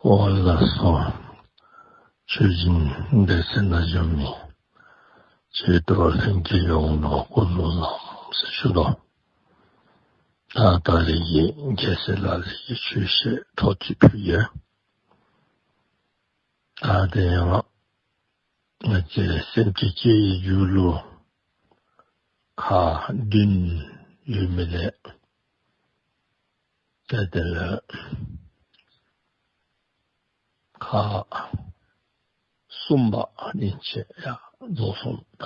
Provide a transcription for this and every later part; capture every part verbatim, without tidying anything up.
འོ་ལགས་སོ། ཆོས་སྦྱིན་སྡེ་ཚན་ནང་འཛོམས་མི་ཆོས་གྲོགས་ལྷན་རྒྱས་ཡོངས་ལུ་སྐུ་གཟུགས་བཟང་ཟེར་ཞུ་དོ། ད་ད་རེས་ཀྱི་རྒྱལ་སྲས་ལག་ལེན་གྱི་ཆོས་བཤད་འཕྲོ་མཐུད་ཕུལ་ཡི། ད་དེ་ཡང་ང་བཅས་སེམས་ཀྱི་སྐྱེ་བའི་རྒྱུ་ལུ་ཁག་བདུན་ཡོད་མི་ལས་ཏེ་དེ་ལས་ཁག་གསུམ་པ་ཨིན་ཅི་ཡང་རྫོགས་སོང་། ད་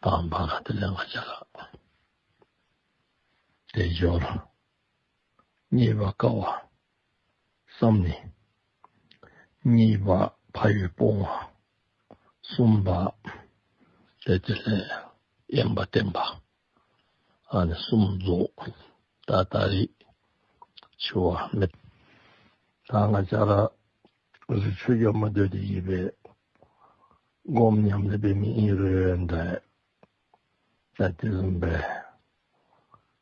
དང་པ་ར་དེ་ལས་ང་བཅས་ར་དལ་འབྱོར། གཉིས་པ་དཀའ་བ་བསམ་ནི། གཉིས་པ་ཕ་ཡུལ་སྤོང་བ། གསུམ་པ་ཏེ་དེ་ལས་དབེན་པ་བསྟེན་པ། ཨ་ནི་གསུམ་རྫོགས། ད་ད་རེས་འཆི་བ་མེད། ད་ང་བཅས་ར་རི་ཆུ་རྒྱབ་མ་སྡོད་དེ་གི་སྦེ་སྒོམ་ཉམས་ལེན་འབད་མི་ཨིན་རུང་འདྲ། ད་དེ་བཟུམ་སྦེ་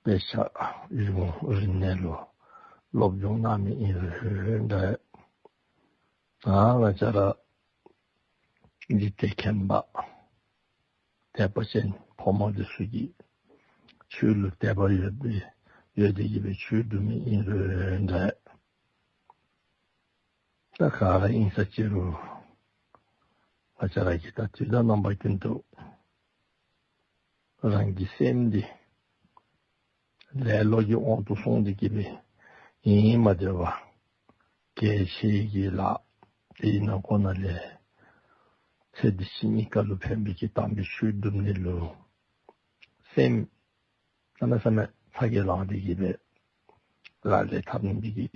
དཔེ་ཆ་གཞུང་རིག་གནས་ལུ་སློབ་སྦྱོང་གནང་མི་ཨིན་རུང་འདྲ། ད་ང་བཅས་ར་འཇིག་རྟེན་མཁྱེན་པ་དད་པ་ཅན་ཕོ་མོ་འདི་ཚུ་གིས་ཆོས་ལུ་དད་པ་ཡོད་པའི་ཡོད་དེ་གི་སྦེ་ཆོས་སྒྲུབ་མི་ཨིན་རུང་འདྲ། ད་ག་ར་ཨིན་ས་ཅི་རུང་ང་བཅས་ར་གིས་ད་དུས་དང་རྣམ་པ་ཀུན་ཏུ་རང་གི་སེམས་འདི་ལེ་ལོ་གི་དབང་དུ་སོང་སྟེ་གི་སྦེ་ཨིན་མ་སྡོད་པར་གལ་ཆེ་གི་ལཱ་དེ་ནང་ཁོ་ན་ལས་ཚེ་འདི་ཕྱི་གཉིས་ཀ་ལུ་ཕན་པའི་གི་དམ་པའི་ཆོས་སྒྲུབ་ནི་ལུ་སེམས་གནམ་མེད་ས་མེད་ཚ་གྱང་ལངས་ཏེ་གི་སྦེ་ལག་ལེན་འཐབ་ནི་འདི་གིས་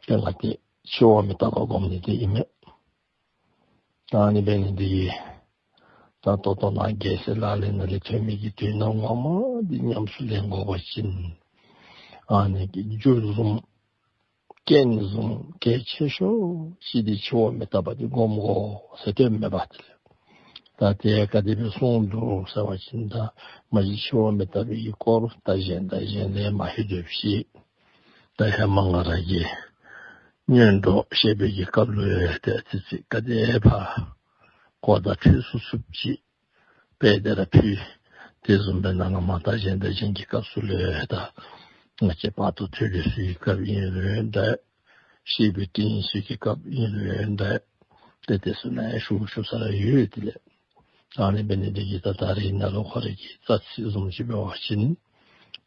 ཏེ་ང་བཅས་འཆི་བ་མི་རྟག་པ་སྒོམ་ནི་འདི་ཨིན་མས། ད་ཨ་ནི་འབད་ནི་འདི་གིས་ད་ད་ལྟོ་ནཱ་རྒྱལ་སྲས་ལག་ལེན་ནང་ལས་ཐོན་མི་གི་དོན་དག་ངོ་མ་འདི་ཉམས་སུ་ལེན་དགོ་པ་ཅིན་ཨ་ནི་གི་རྒྱུ་བཟུམ་རྐྱེན་བཟུམ་གལ་ཆེ་ཤོས་ཅིག་འདི་འཆི་བ་མི་རྟག་པ་འདི་སྒོམ་དགོ་ཟེར་སྟོནམ་མས་པ། དེ་ལས་ད་དེ་ག་དེ་སྦེ་གསུངས་འདུག་ཟེར་བ་ཅིན་ད་མ་གཞི་འཆི་བ་མི་རྟག་པའི་གི་སྐོར་ད་གཞན་དང་གཞན་ལས་མ་ཧེ་སྡོད་ཤིག། ད་ཧེ་མ་ང་ར་གིས་སྔོན་འགྲོ་བཤད་པའི་གི་སྐབས་ལུ་ཡང་ཏེ་ཨ་ཙི་ཅིག་ག་དེ་ཕར་གོ་བརྡ་འཕྲོད་ཚུགས་ཚུགསཔ་ཅིག་དཔེ་དེ་ར་ཕུལ། དེ་བཟུམ་སྦེ་ནཱ་ལས་མར་ད་གཞན་དང་གཞན་གྱི་སྐབས་སུ་ལུ་ཡང་ད་ང་བཅས་བར་དུ་ཐོས་པའི་ཚུ་གི་སྐབས་ཨིན་རུང་འདྲ། བཤད་པའི་སྤྲིངས་ཚུ་གི་སྐབས་ཨིན་རུང་འདྲ། ཏེ་དེ་ཚུ་ནང་ཡང་ཞུ་ཞུ་ས་ར་ཡོད། དེ་ལས་ཨ་ནི་འབད་ནི་འདི་གིས་ད་ད་རེས་ནཱ་ལུ་ཁོ་རའི་གི་རྩ་ཚིག་བཟུམ་ཅིག་འབད་བ་ཅིན་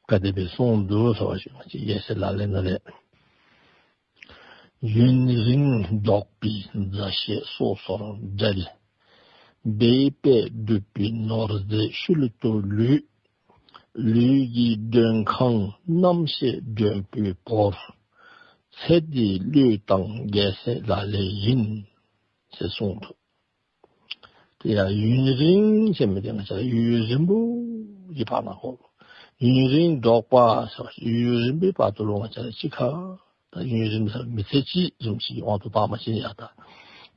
ག་དེ་སྦེ་གསུངས་འདུག་ཟེར་བ་ཅིན་ང་བཅས་རྒྱལ་སྲས་ལག་ལེན་ནང་ལས། ཡུན་རིང་འགྲོགས་པའི་མཛའ་བཤེས་སོ་སོར་འབྲལ། སྦས་པས་བསྒྲུབས་པའི་ནོར་རྫས་ཤུལ་དུ་ལུས། ལུས་ཀྱི་མགྲོན་ཁང་རྣམ་ཤེས་མགྲོན་པོས་བོར། ཚེ་འདི་བློས་བཏང་རྒྱལ་སྲས་ལག་ལེན་ཡིན། ཟེར་གསུངས་འདུག། དེ་ཡང་ཡུན་རིང་ཟེར་མི་འདི་ང་བཅས་ར་ཡུན་རིང་པོ་གི་བར་ན་གོ། ཡུན་རིང་འགྲོགས་པ་ཟེར་བ་ཡུན་རིང་པོའི་བར་དུ་ལུ་ང་བཅས་ར་གཅིག་ཁར་ད་ཡུན་རིང་ཟེར་མི་ཚེ་གཅིག་བཟུམ་ཅིག་གི་དབང་དུ་བཏང་བ་ཅིན་ཡང་ད་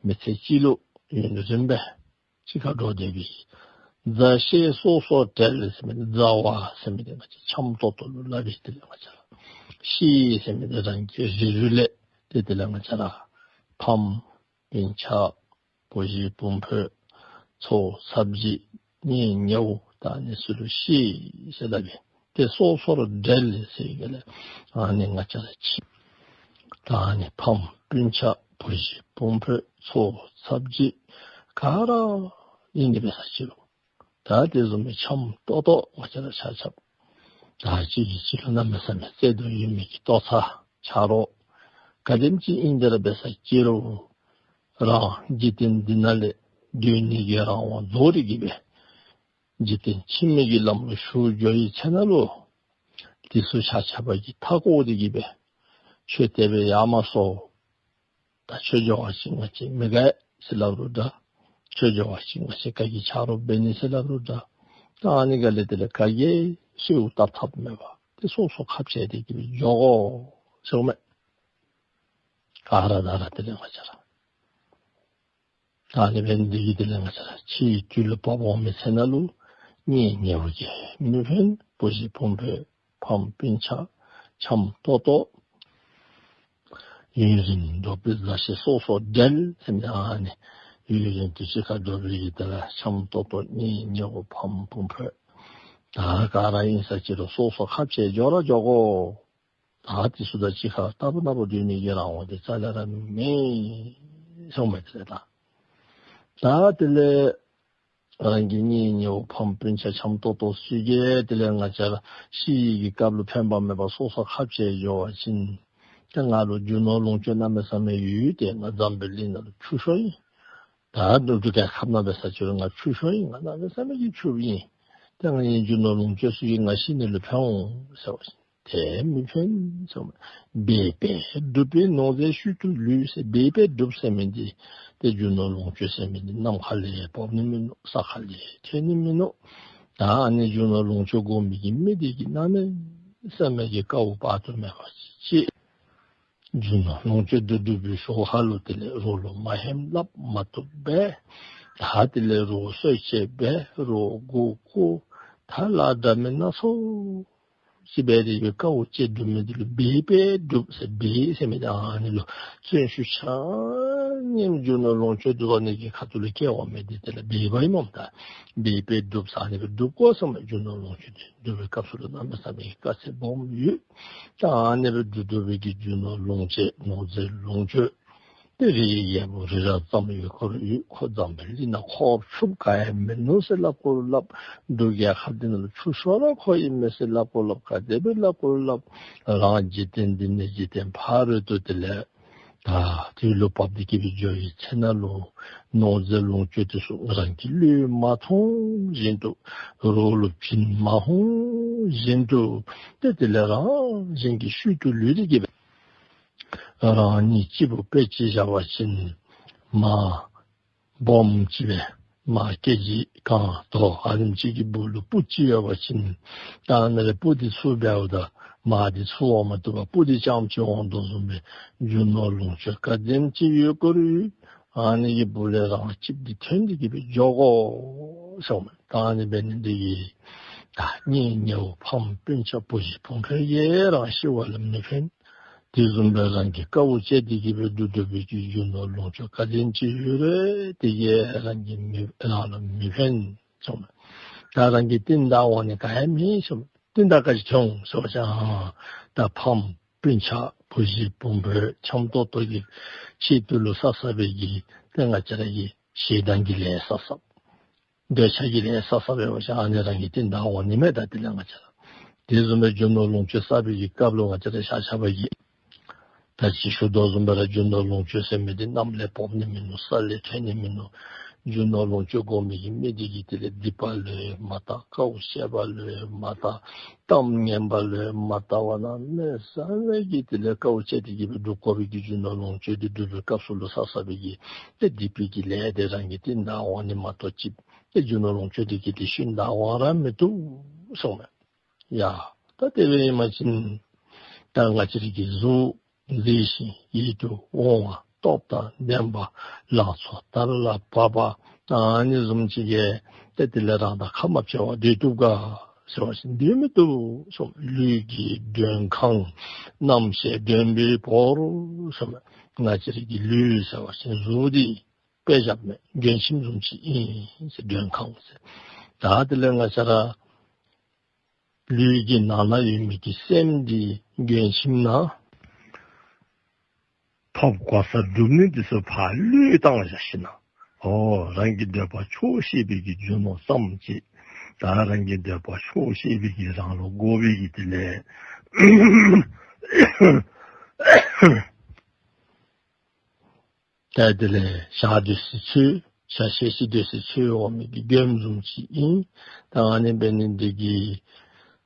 མི་ཚེ་གཅིག་ལུ་ཡུན་རིང་པོ་གཅིག་ཁར་འགྲོགས་སྡོད་པའི། མཛའ་བཤེས་སོ་སོར་འབྲལ་ཟེར་མི་འདི་མཛའ་བ་ཟེར་མི་འདི་ང་བཅས་འཆམ་ཏོག་ཏོ་ལུ་སླབ་ཨིན། དེ་ལས་ང་བཅས་ར་བཤེས་ཟེར་མི་འདི་རང་གི་རིགས་རུས་ལས་ཏེ་དེ་ལས་ང་བཅས་ར་ཕམ་སྤུན་ཆ་བུ་གཞི་བུམོ་ཚ་བོ་ཚ་བརྒྱུད་གཉེན་ཉེ་བོ་ད་ཨ་ནི་ཚུ་ལུ་བཤེས་ཟེར་སླབ་ཨིན། ཏེ་སོ་སོར་འབྲལ་ཟེར་ག་ལས་ཨ་ནི་ང་བཅས་ར་ཕྱི་ད་ཨ་ནི་ཕམ་སྤུན་ཆ་བུ་གཞི་བུམོ་ཚ་བོ་ཚ་བརྒྱུད་ག་ར་ཨིན་ནི་འབད་ས་ཅི་རུང་ད་དེ་བཟུམ་མའི་འཆམ་ཏོག་ཏོ་ང་བཅས་ར་ཆ་ཁྱབ་ད་གཅིག་གིས་གཅིག་ལུ་གནམ་མེད་ས་མེད་བརྩེ་གདུང་ཡོད་མི་གི་ལྟོ་ཚང་ཆ་རོགས་ག་དེམ་ཅིག་ཨིན་དེ་ར་འབད་ས་ཅི་རུང་རང་འཇིག་རྟེན་འདི་ནང་ལས་སྡོད་ནི་གི་རང་དབང་རྫོགས་ཏེ་གི་སྦེ་འཇིག་རྟེན་ཕྱི་མའི་གི་ལམ་ལུ་ཞུགས་འགྱོ་བའི་ཚེ་ན་ལུ་དེ་ཚུ་ཆ་ཁྱབ་ཀྱིས་མཐའ་བསྐོར་ཏེ་གི་སྦེ་ཁྱོད་དེ་སྦེ་ཡར་མ་སོང་། ད་ཁྱོད་འགྱོ་བ་ཅིན་ང་བཅས་མི་དགའ་ཟེར་སླབ་རུང་འདྲ། ཁྱོད་འགྱོ་བ་ཅིན་ང་བཅས་ག་གི་ཆ་རོགས་འབད་ནི་ཟེར་སླབ་རུང་འདྲ། ད་ཨ་ནི་ག་ལས་དེ་ལས་ག་གིས་ཤེས་བཏབ་ཐབས་མེད་པར་ཏེ་སོ་སོ་ཁ་འབྱལ་ཏེ་གི་སྦེ་འགྱོ་དགོ་ཟེརཝ་མས། ག་ར་ད་ར་དེ་ལས་ང་བཅས་ར་ད་ཨ་ནི་འབད་ནི་འདི་གིས་དེ་ལས་ང་བཅས་ར་འཆི་དུས་ལུ་བབ་འོང་མི་ཚེ་ན་ལུ་གཉེན་ཉེ་བོ་གིས་མི་ཕན། བུ་གཞི་བུམོ་ཕམ་སྤུན་ཆ་འཆམ་ཏོག་ཏོ་ ཡུན་རིང་འགྲོགས་པའི་མཛའ་བཤེས་སོ་སོར་འབྲལ་ཟེར་མི་ཨ་ནི་ཡུན་རིང་དུ་གཅིག་ཁར་འགྲོགས་པའི་གི་དེ་ལས་འཆམ་ཏོག་ཏོ་གཉེན་ཉེ་བོ་ཕམ་སྤུན་ཕོ་ད་ག་ར་ཨིན་ས་ཅི་རུང་སོ་སོ་ཁ་འབྱལ་འགྱོ་ར་འགྱོ་དགོ། ད་དེ་ཚུ་དང་གཅིག་ཁར་རྟག་བུ་ན་བུ་སྡོད་ནི་གི་རང་དབང་དེ་རྩ་ལས་ར་མེད་གསུངམ་མས་ཟེར་ད། ད་དེ་ལས་རང་གི་གཉེན་ཉེ་བོ་ཕམ་སྤུན་ཆ་འཆམ་ཏོག་ཏོ་ཚུ་གིས་དེ་ལས་ང་བཅས་ར་ཤི་ནི་གི་སྐབས་ལུ་ཕན་པ་མེད་པར་སོ་སོ་ཁ་འབྱལ་འགྱོ་བ་ཅིན་ཏེ་ང་ལུ་རྒྱུ་ནོར་ལོངས་སྤྱོད་གནམ་མེད་ས་མེད་ཡོད། ཏེ་ང་འཛམ་བུ་གླིང་ནང་ལུ་ཕྱུག་ཤོས་ཨིན། ད་འབྲུག་རྒྱལ་ཁབ་ནང་འབད་ས་ཅི་རུང་ང་ཕྱུག་ཤོས་ཨིན། ང་གནམ་མེད་ས་མེད་ཀྱི་ཕྱུགཔ་ཨིན། ཏེ་ང་གི་རྒྱུ་ནོར་ལོངས་སྤྱོད་ཚུ་གིས་ང་ཤི་ནི་ལུ་ཕན་འོང་ཟེར་བ་ཅིན་དེ་མི་ཕན་ཟེར་མས། འབད་པས་བསྒྲུབས་པའི་ནོར་རྫས་ཤུལ་དུ་ལུས་ཟེར། འབད་པས་བསྒྲུབས་ཟེར་མི་འདི་ཏེ་རྒྱུ་ནོར་ལོངས་སྤྱོད་ཟེར་མི་འདི་ནམ་མཁའ་ལས་འབབ་ནི་མིན་ནུག། ས་ཁ་ལས་ཐོན་ནི་མིན་ནུག། ད་ཨ་ནི་རྒྱུ་ནོར་ལོངས་སྤྱོད་དགོ་མི་གི་མི་འདི་གིས་གནམ་མེད་ས་མེད་ཀྱི་དཀའཝ་དཔག་ཏུ་མེད་པ་ཅིག་སྤྱད། རྒྱུ་ནོར་ལོངས་སྤྱོད་དེ་སྒྲུབ་པའི་ཞོར་ཁ་ལུ་དེ་ལས་རོགས་ལུ་མ་ཧེམ་སླབ་མ་བཏུབ་འབད། ད་དེ་ལས་རོགས་གསོད་བྱེད་འབད། རོགས་མགུ་བསྐོར། ད་ལཱ་འདྲ་མིན་སྣ་ཚོགས་ཅིག་འབད་དེ་གི་དཀའཝ་སྤྱད་སྒྲུབ་མི་འདི་ལུ་འབད་པས་བསྒྲུབས་ཟེར། འབད་ཟེར་མི་འདི་ཨ་ནི་ལུ་བརྩོན་ཤུགས་ཆ་མཉམ་རྒྱུ་ནོར་ལོངས་སྤྱོད་དེ་རོགས་ནི་གི་ཁ་ཐུག་ལུ་བསྐྱལ་བ་མེད་དེ་དེ་ལས་འབད་བ་ཨིན་མས། ད་འབད་པས་བསྒྲུབས་ཟེར་ཨ་ནི་སྦེ་སྒྲུབ་དགོ་ཟེར་མས། རྒྱུ་ནོར་ལོངས་སྤྱོད་དེ་སྒྲུབ་པའི་སྐབས་སུ་ལུ་གནམ་མེད་ས་མེད་ཀྱི་དཀའ་ཚེགས་སྦོམ་ཡོད། ད་ཨ་ནི་སྦེ་སྒྲུབ་སྒྲུབ་པའི་གི་རྒྱུ་ནོར་ལོངས་སྤྱོད་ནོར་རྫས་ལོངས་སྤྱོད་དེ་རིགས་ཡོད་པོ་རི་རབ་ཙམ་ཡོད་ཁོ་ར་ཡོད། ཁོ་འཛམ་བུ་གླིང་ནང་ཁོ་ཕྱུགཔོ་ག་ཡང་མིན་ནུག་ཟེར་སླབ་དགོ་རུང་སླབ། འབྲུག་རྒྱལ་ཁབ་འདི་ནང་ལུ་ཕྱུག་ཤོས་ར་ཁོ་ཨིན་མས་ཟེར་སླབ་དགོ་རུང་སླབ། ག་དེ་སྦེ་སླབ་དགོ་རུང་སླབ། རང་འཇིག་རྟེན་འདི་ནས་འཇིག་རྟེན་ཕ་རོལ་ཏུ་དེ་ལས་ད་དུས་ལུ་བབས་ཏེ་གི་སྦེ་འགྱོ་བའི་ཚེ་ན་ལུ་ནོར་རྫས་ལོངས་སྤྱོད་དེ་ཚུ་རང་གིས་བློས་མ་ཐོངས་བཞིན་དུ་རོགས་ལུ་བྱིན་མ་འོང་བཞིན་དུ་ཏེ་དེ་ལས་རང་གཞན་གྱི་ཤུལ་དུ་ལུས་ཏེ་གི་སྦེ་རང་ཉིད་གཅིག་པུ་དཔེ་ཅིག་བཞག་པ་ཅིན་མ་སྦོམ་ཅིག་སྦེ་མ་ཀེ་ཇི་གང་དོ་ཨ་ནེམ་ཅིག་གི་སྦུག་ལུ་སྤུ་ཅིག་ཡོད་པ་ཅིན་ད་ཨ་ནི་ལས་སྤུ་འདི་ཚུར་འབདཝ་ད་མ་འདི་ཚུར་འོང་མ་བཏུབ་པར་སྤུ་འདི་རྐྱངམ་ཅིག་འོང་དོ་བཟུམ་སྦེ་རྒྱུ་ནོར་ལོངས་སྤྱོད་ག་དེམ་ཅིག་ཡོད་དགོ་རུང་ཨ་ནི་གི་སྦུག་ལས་རང་གཅིག་འདི་ཐོན་ཏེ་གི་སྦེ་འགྱོ་དགོ་ཟེར་མས། ད་ཨ་ནི་འབད་ནི་འདི་གིས་ད་གཉེན་ཉེ་བོ་ཕམ་སྤུན་ཆ་བུ་གཞི་སྤུན་ཕོ་གིས་རང་ཤི་བ་ལུ་མི་ཕན། དེ་བཟུམ་སྦེ་རང་གིས་དཀའཝ་སྤྱད་དེ་གི་སྦེ་སྒྲུབ་སྒྲུབ་པའི་གི་རྒྱུ་ནོར་ལོངས་སྤྱོད་ག་དེམ་ཅིག་ཡོད་རུང་དེ་གིས་རང་གི་མི་རང་ལུ་མི་ཕན་ཟེར་མས། ད་རང་གི་རྟིང་བདའ་འོང་ནི་ག་ཡང་མེད་ཟེར་མས། རྟིང་བདའ་ག་ཅི་ཐོན་འོང་ཟེར་བ་ཅིན་ཨ་ད་ཕམ་སྤུན་ཆ་བུ་གཞི་སྤུན་ཕོ་འཆམ་ཏོག་ཏོ་གི་ཆེད་དུ་ལུ་བསགས་བསགས་པའི་གི་ཏེ་ང་བཅས་ར་གི་ཞེ་སྡང་གི་ལས་བསགས་བསགས། འདོད་ཆགས་ཀྱི་ལས་བསགས་བསགས་འབད་བ་ཅིན་ཨ་ནི་རང་གི་རྟིང་བདའ་འོང་ནི་མས། ད་དེ་ལས་ང་བཅས་ར་དེ་བཟུམ་སྦེ་རྒྱུ་ནོར་ལོངས་སྤྱོད་བསགས་པའི་གི་སྐབས་ལུ་ང་བཅས་ར་ཤ་ཆ་བ་གིས་ད་ཅི་ཞུ་དོ་བཟུམ་སྦེ་ར་རྒྱུ་ནོར་ལོངས་སྤྱོད་ཟེར་མི་འདི་གནམ་ལས་འབབ་ནི་མིན་ནུག། ས་ལས་ཐོན་ནི་མིན་ནུག། རྒྱུ་ནོར་ལོངས་སྤྱོད་དགོ་མི་གི་མི་འདི་གིས་དེ་ལས་སྡིག་པ་ལུ་ཡང་མ་བལྟ། དཀའཝ་སྤྱད་པ་ལུ་ཡང་མ་བལྟ། གཏམ་ངན་པ་ལུ་ཡང་མ་བལྟ་བར་གནམ་མེད་ས་མེད་ཀྱི་དེ་ལས་དཀའཝ་སྤྱད་དེ་གི་སྦེ་སྒྲུབ་དགོ་པའི་གི་རྒྱུ་ནོར་ལོངས་སྤྱོད་འདི་སྒྲུབ་པའི་སྐབས་སུ་ལུ་བསགས་བསགས་པའི་གི་ཏེ་སྡིག་པའི་གི་ལས་དེ་རང་གི་རྟིང་བདའ་འོང་ནི་མ་གཏོགས་ཅིག་ཏེ་རྒྱུ་ནོར་ལོངས་སྤྱོད་འདི་གིས་ཏེ་ཤུལ་བདའ་འོང་ར་མི་བཏུབ་གསུངམ་མས། ཡ་ད་དེ་སྦེ་ཨིན་པ་ཅིན་ད་ང་བཅས་ར་གི་གཟུགས་མཛེས་ཤིང་ཡིད་དུ་འོང་བ་སྟོབས་དང་ལྡན་པ་ལང་ཚོ་དར་ལ་བབས་པ་ཨ་ནི་བཟུམ་ཅིག་གིས་ཏེ་དེ་ལས་རང་དང་ཁ་མ་འབྱལ་བར་སྡོད་བཏུབ་ག་ཟེར་བ་ཅིན་སྡོད་མི་བཏུབ་གསུངམ་མས། ལུས་ཀྱི་མགྲོན་ཁང་རྣམ་ཤེས་མགྲོན་པོས་བོར་གསུངམ་མས། ང་བཅས་ར་གི་ལུས་ཟེར་བ་ཅིན་གཟུགས་འདི་དཔེ་བཞག་མི་མགྲོན་ཁྱིམ་བཟུམ་ཅིག་ཨིན་ཟེར། མགྲོན་ཁང་ཟེར། ད་དེ་ལས་ང་བཅས་ར་ལུས་ཀྱི་ནང་ན་ཡོད་མི་གི་སེམས་འདི་མགྲོན་ཁྱིམ་ནང་ཐོབ་གོ་ས་སྒྲུབ་ནི་འདི་ཚུ་ཕར་བློས་བཏང་བཞག་ཞིནམ་ལས་ཨོ་རང་གི་འདོད་པ་ཆོག་ཤེས་པའི་གི་རྒྱུ་ནོར་ཙམ་ཅིག་ད་རང་གི་འདོད་པ་ཆོག་ཤེས་པའི་གི་རང་ལུ་དགོ་པའི་གི་དེ་ལས་ད་དེ་ལས་ཞག་སྡོད་ས་འཚོལ། ཞག་ཤེས་ཤེས་སྡོད་ས་འཚོལ་འོང་མི་གི་མགྱོནམ་བཟུམ་ཅིག་ཨིན། ད་ཨ་ནི་འབད་ནི་འདི་གིས་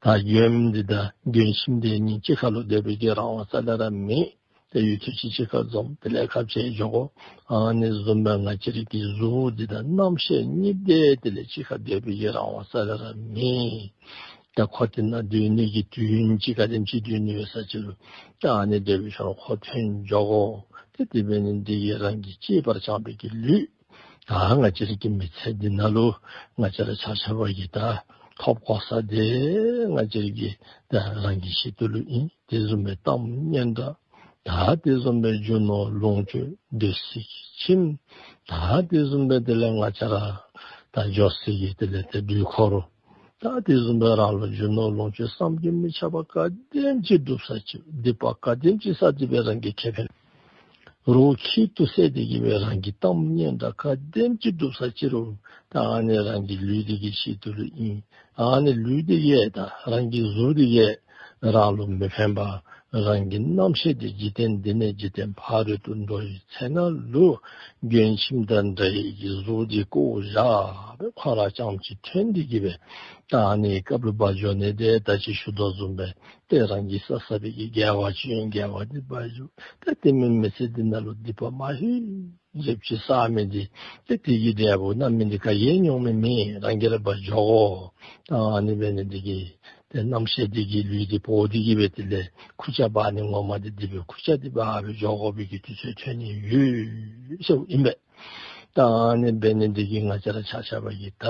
ད་མགྱོནམ་འདི་དང་མགྱོནམ་ཁྱིམ་འདི་གཉིས་གཅིག་ཁར་ལུ་སྡོད་པའི་གི་རང་དབང་རྩ་ལས་ར་མེད། ད་ཡུན་ཐུང་ཅིག་གཅིག་ཁར་འཛོམས། དེ་ལས་ཁ་འབྱལ་འགྱོ་དགོ། ཨ་ནི་བཟུམ་སྦེ་ང་བཅས་ར་གི་གཟུགས་འདི་དང་རྣམ་ཤེས་གཉིས་འདི་དེ་ལས་གཅིག་ཁར་སྡོད་པའི་གི་རང་དབང་རྩ་ལས་ར་མེད། ད་ཁོ་དེ་ནང་སྡོད་ནི་གི་དུས་ཡུན་ཅིག་ག་དེམ་ཅིག་སྡོད་ནི་ཡོད་ས་ཅི་རུང་ད་ཨ་ནི་སྡོད་པའི་ཤུལ་ཁོ་ཐོན་འགྱོ་དགོ། ཏེ་དེ་འབད་ནི་འདི་གིས་རང་གིས་གཅེས་པར་བྱ་བའི་གི་ལུས། ད་ང་བཅས་ར་གི་མི་ཚེ་འདི་ནང་ལུ་ང་བཅས་ར་ཆ་ཁྱབ་ཀྱིས་ད་ཐོབ་གོ་ས་འདི་ང་བཅས་ར་གི་ད་རང་གི་ཆེད་དུ་ལུ་ཨིན། དེ་བཟུམ་སྦེ་གཏམ་སྙན་གྲགས་ ད་དེ་བཟུམ་སྦེ་རྒྱུ་ནོར་ལོངས་སྤྱོད་སྡོད་སའི་གི་ཁྱིམ། ད་དེ་བཟུམ་སྦེ་དེ་ལས་ང་བཅས་ར་ད་འགྱོ་སའི་གི་དེ་ལས་ཏེ་འགྲུལ་འཁོར། ད་དེ་བཟུམ་སྦེ་རང་ལུ་རྒྱུ་ནོར་ལོངས་སྤྱོད་བསམ་གྱིས་མི་ཁྱབ་པ་ག་དེམ་ཅིག་སྒྲུབ་ས་ཅིག་རུང་སྡིག་པ་ག་དེམ་ཅིག་བསགས་ཏེ་སྦེ་རང་གི་ཁེ་ཕན་རོགས་ཁྱད་དུ་བསད་དེ་གི་སྦེ་རང་གི་གཏམ་སྙན་གྲགས་ག་དེམ་ཅིག་སྒྲུབ་ས་ཅིག་རུང་ད་ཨ་ནི་རང་གི་ལུས་འདི་གི་ཆེད་དུ་ལུ་ཨིན། ཨ་ནི་ལུས་འདི་གིས་ད་རང་གི་གཟུགས་འདི་གིས་རང་ལུ་མི་ཕན་པ། རང་གི་རྣམ་ཤེས་འདི་འཇིག་རྟེན་འདི་ནས་འཇིག་རྟེན་ཕ་རོལ་ཏུ་འགྲོ་བའི་ཚེ་ན་ལུ་མགོན་ཁྱིམ་དང་འདྲ་བའི་གི་གཟུགས་འདི་བཀོ་བཞག་སྦེ་ཁོ་ར་རྐྱངམ་ཅིག་ཐོན་ཏེ་གི་སྦེ་ད་ཨ་ནི་སྐབས་ལུ་འབད་འགྱོ་ནི་འདི་ད་ཅི་ཞུ་དོ་བཟུམ་སྦེ་ཏེ་རང་གིས་བསགས་བསགས་པའི་གི་དགེ་བ་ཅིག་ཡོད། དགེ་བ་འདི་འབད་འགྱོ། ཏེ་དེ་མིན་མི་ཚེ་འདི་ནང་ལུ་སྡིག་པ་མ་ཧེ་ལེགསཔ་ཅིག་བསགས་མི་འདི་ཏེ་དེ་གི་འབྲས་བུ་རྣམ་སྨིན་འདི་ག་ཡང་མྱོང་མི་མེད། རང་གིས་ར་འབད་འགྱོ་དགོ། ད་ཨ་ནི་འབད་ནི་འདི་གིས་ཏེ་རྣམ་ཤེས་འདི་གིས་ལུས་འདི་བོར་ཏེ་གི་སྦེ་དེ་ལས་ཁུར་ཆ་འབག་ནི་ངོ་མ་འདི་སྡིག་པའི་ཁུར་ཆ་འདི་འབག་སྦེ་འགྱོ་དགོ་པའི་གི་དུས་ཚོད་ཐོན་ནི་ཡོད་ཟེརཝ་ཨིན་པས། ད་ཨ་ནི་འབད་ནི་འདི་གིས་ང་བཅས་ར་ཆ་ཁྱབ་ཀྱིས་ད་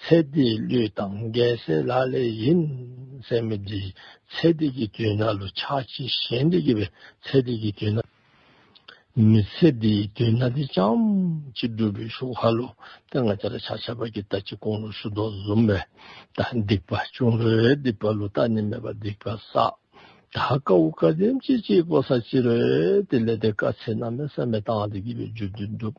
ཚེ་འདི་བློས་བཏང་རྒྱལ་སྲས་ལག་ལེན་ཡིན་ཟེར་མི་འདི་ཚེ་འདི་གི་དོན་ལུ་ཆགས་ཅིག་ཞེན་ཏེ་གི་སྦེ་ཚེ་འདི་གི་དོན་མི་ཚེ་འདི་དོན་འདི་རྐྱངམ་ཅིག་སྒྲུབ་པའི་ཤུལ་ཁ་ལུ་ཏེ་ང་བཅས་ར་ཆ་ཁྱབ་ཀྱིས་ད་ཅི་གོང་ལུ་ཞུ་དོ་བཟུམ་སྦེ་ད་སྡིག་པ་ཅུང་རེ་སྡིག་པ་ལུ་བལྟ་ནི་མེད་པར་སྡིག་པ་བསགས། ད་དཀའཝ་ག་དེམ་ཅིག་སྤྱད་དགོ་ས་ཅིག་རུང་དེ་ལས་ཏེ་དཀའ་ཚེགས་གནམ་མེད་ས་མེད་བཏང་སྟེ་གི་སྦེ་རྒྱུ་འདི་སྒྲུབ།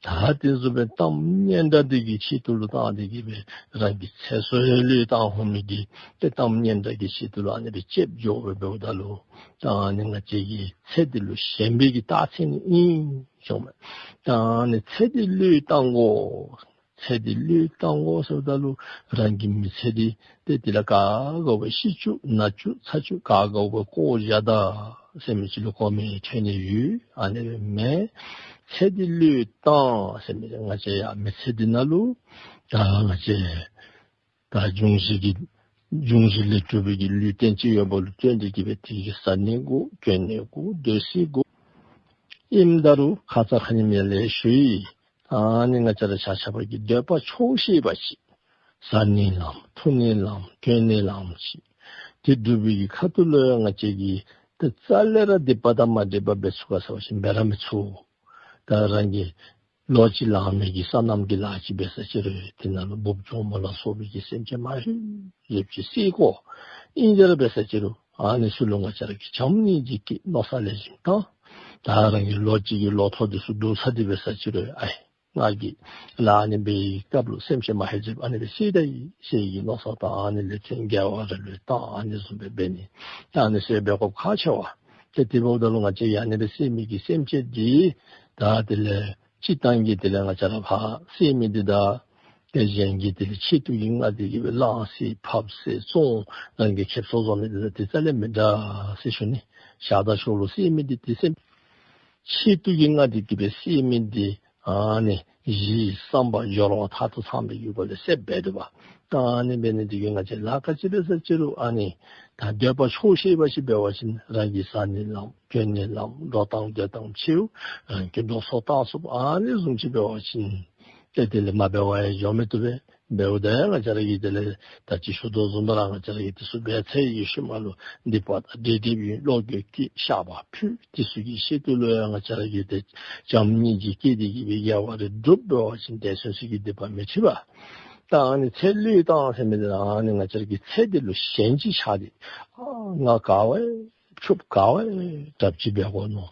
ད་དེ་བཟུམ་སྦེ་གཏམ་སྙན་གྲགས་འདི་གི་ཆེད་དུ་ལུ་བཏང་སྟེ་གི་སྦེ་རང་གི་ཚེ་སྲོག་བློས་བཏང་འོང་མི་འདི་ཏེ་གཏམ་སྙན་གྲགས་ཀྱི་ཆེད་དུ་ལུ་ཨ་ནི་སྦེ་ལྕེབ་འགྱོ་སྦེ་འབདཝ་ད་ལུ་ད་ཨ་ནི་ང་བཅས་ཀྱི་ཚེ་འདི་ལུ་ཞེན་པའི་གི་རྟགས་མཚན་ཨིན་ཟེརཝ་མས། ད་ཨ་ནི་ཚེ་འདི་བློས་བཏང་དགོ། ཚེ་འདི་བློས་བཏང་དགོ་ཟེརཝ་ད་ལུ་རང་གི་མི་ཚེ་འདི་ཏེ་དེ་ལས་ག་དགའཝ་སྦེ་ཤི་བཅུག་ན་བཅུག་ཚ་བཅུག་ག་དགའཝ་སྦེ་བཀོ་བཞག་ད་ཟེར་མི་ཅིག་ལུ་གོ་མི་ཐོན་ནི་ཡོད། ཨ་ནི་སྦེ་མེན། ཚེ་འདི་བློས་བཏང་ཟེར་མི་ང་བཅས་ཡང་མི་ཚེ་འདི་ནང་ལུ་ད་ང་བཅས་ད་འབྱུང་བཞི་གི་འབྱུང་བཞི་ལས་གྲུབ་པའི་གི་ལུས་རྟེན་ཅིག་ཡོདཔ་ལུ་བརྟེན་ཏེ་གི་སྦེ་དེ་གིས་བཟའ་ནི་དགོ་གྱོན་ནི་དགོ་སྡོད་སའི་དགོ། ཨིནམ་ད་རུང་ཁ་ཙ་ཁ་ཉིནམ་ལས་ཞུ་ཡི། ཨ་ནི་ང་བཅས་ར་ཆ་ཁྱབ་ཀྱི་འདོད་པ་ཆོག་ཤེས་པ་ཅིག་བཟའ་ནི་ལངམ་འཐུང་ནི་ལངམ་གྱོན་ནི་ལངམ་ཅིག་དེ་སྒྲུབ་པའི་གི་ཁ་ཐུག་ལུ་ཡང་ང་བཅས་ཀྱིས་ཏེ་རྩ་ལས་ར་སྡིག་པ་དང་མ་འདྲེས་པ་འབད་ཚུགས་ག་ཟེར་བ་ཅིན་འབད་ར་མི་ཚུགས། ད་རང་གི་ལོ་གཅིག་ལང་མི་གི་སོ་ནམ་གྱི་ལཱ་ཅིག་འབད་ས་ཅིག་རུང་དེ་ནང་ལུ་འབུཔ་གྱོགམོ་ལ་སོགས་པའི་གི་སེམས་ཅན་མ་ཧེ་ལེགསཔ་ཅིག་བསད་དགོ། ཨིན་ཟེར་ར་འབད་ས་ཅིག་རུང་ཨ་ནི་ཚུ་ལུ་ང་བཅས་ར་གིས་བྱམས་སྙིང་རྗེ་གི་མནོ་བསམ་ལེགས་ཤོམ་བཏང་། ད་རང་གི་ལོ་གཅིག་གི་ལོ་ཐོག་འདི་ཚུ་བསྡུ་ཚར་ཏེ་འབད་ས་ཅིག་རུང་ཨའི་ང་གིས་ལཱ་ཨ་ནི་འབད་བའི་སྐབས་ལུ་སེམས་ཅན་མ་ཧེ་ལེགསཔ་ཨ་ནི་སྦེ་བསད་ད་ཡི་ཟེར་གྱི་མནོ་བསམ་བཏང་། ཨ་ནི་ལས་ཚུན་དགེ་བ་ར་ལུ་བཏང་ཨ་ནི་བཟུམ་སྦེ་འབད་ནི། ད་ཨ་ནི་ཚུ་འབད་དགོཔ་ཁག་ཆེ་བས། ཏེ་དེ་འབདཝ་ད་ལུ་ང་བཅས་ཡང་ཨ་ནི་སྦེ་བསད་མི་གི་སེམས་ཅན་འདི་ད་དེ་ལས་སྤྱིར་བཏང་གི་དེ་ལས་ང་བཅས་ར་ཕར་བསད་མི་འདི་དང་ཏེ་གཞན་གྱིས་དེ་ལས་ཆེད་དུ་གི་ང་འདི་གིས་སྦེ་བླང་བསད་ཕབ་བསད་བཙོང་རང་གི་ཁེབ་སང་བཟོ་མི་འདི་དང་དེ་རྩ་ལས་མི་འདྲ་ཟེར་ཞུ་ནི། ཞག་དང་ཞོ་ལུ་བསད་མི་འདི་དེ་སེམས་ཆེད་དུ་གི་ང་འདི་གིས་སྦེ་བསད་མི་འདི་ཨ་ནི་གཞི་བསམ་པ་སྦྱོར་བ་མཐར་ཐུག་ཚང་བའི་གི་སྒོ་ལས་བསད་འབད་དོ་བ། ད་ཨ་ནི་འབད་ནི་འདི་གིས་ང་བཅས་ལཱ་ག་ཅི་འབད་ས་ཅིག་རུང་ཨ་ནི་ད་འདོད་པ་ཆོག་ཤེས་པ་ཅིག་འབད་བ་ཅིན་རང་གི་བཟའ་ནི་ལངམ་གྱོན་ནི་ལངམ་འགྲོ་སྟངས་སྡོད་སྟངས་ཕྱེཝ་རང་གི་འགྲོ་སོང་བཏང་ཚུགསཔ་ཨ་ནི་བཟུམ་ཅིག་འབད་བ་ཅིན་ཏེ་དེ་ལས་མ་འབད་བར་ཡང་འགྱོ་མི་བཏུབ་པས། འབདཝ་ད་ཡང་ང་བཅས་ར་གིས་དེ་ལས་ད་ཅི་ཞུ་དོ་བཟུམ་སྦེ་ར་ང་བཅས་ར་གིས་དེ་ཚུ་འབད་ཚར་བའི་ཤུལ་མ་ལུ་སྡིག་པ་དང་སྡིག་སྒྲིབ་ཡོན་བློ་འགྱོད་ཀྱི་བཤགས་པ་ཕུལ། དེ་ཚུ་གི་ཆེད་དུ་ལུ་ཡང་ང་བཅས་ར་གིས་ཏེ་བྱམས་སྙིང་རྗེ་བསྐྱེད་དེ་གི་སྦེ་དགེ་བ་རེ་སྒྲུབ་འབད་བ་ཅིན་དེ་ཚུན་ཚོད་ཀྱི་སྡིག་པ་མི་འཁྲི་བས། ད་ཨ་ནི་ཚེ་བློས་བཏང་ཟེར་མི་འདི་ཨ་ནི་ང་བཅས་ར་གི་ཚེ་འདི་ལུ་ཞེན་ཅིག་ཆགས་ཏེ་ཨ་ང་ག་བ་ཕྱུགཔོ་ག་བ་དྲགཔ་ཅིག་འབད་དགོ་མནོ།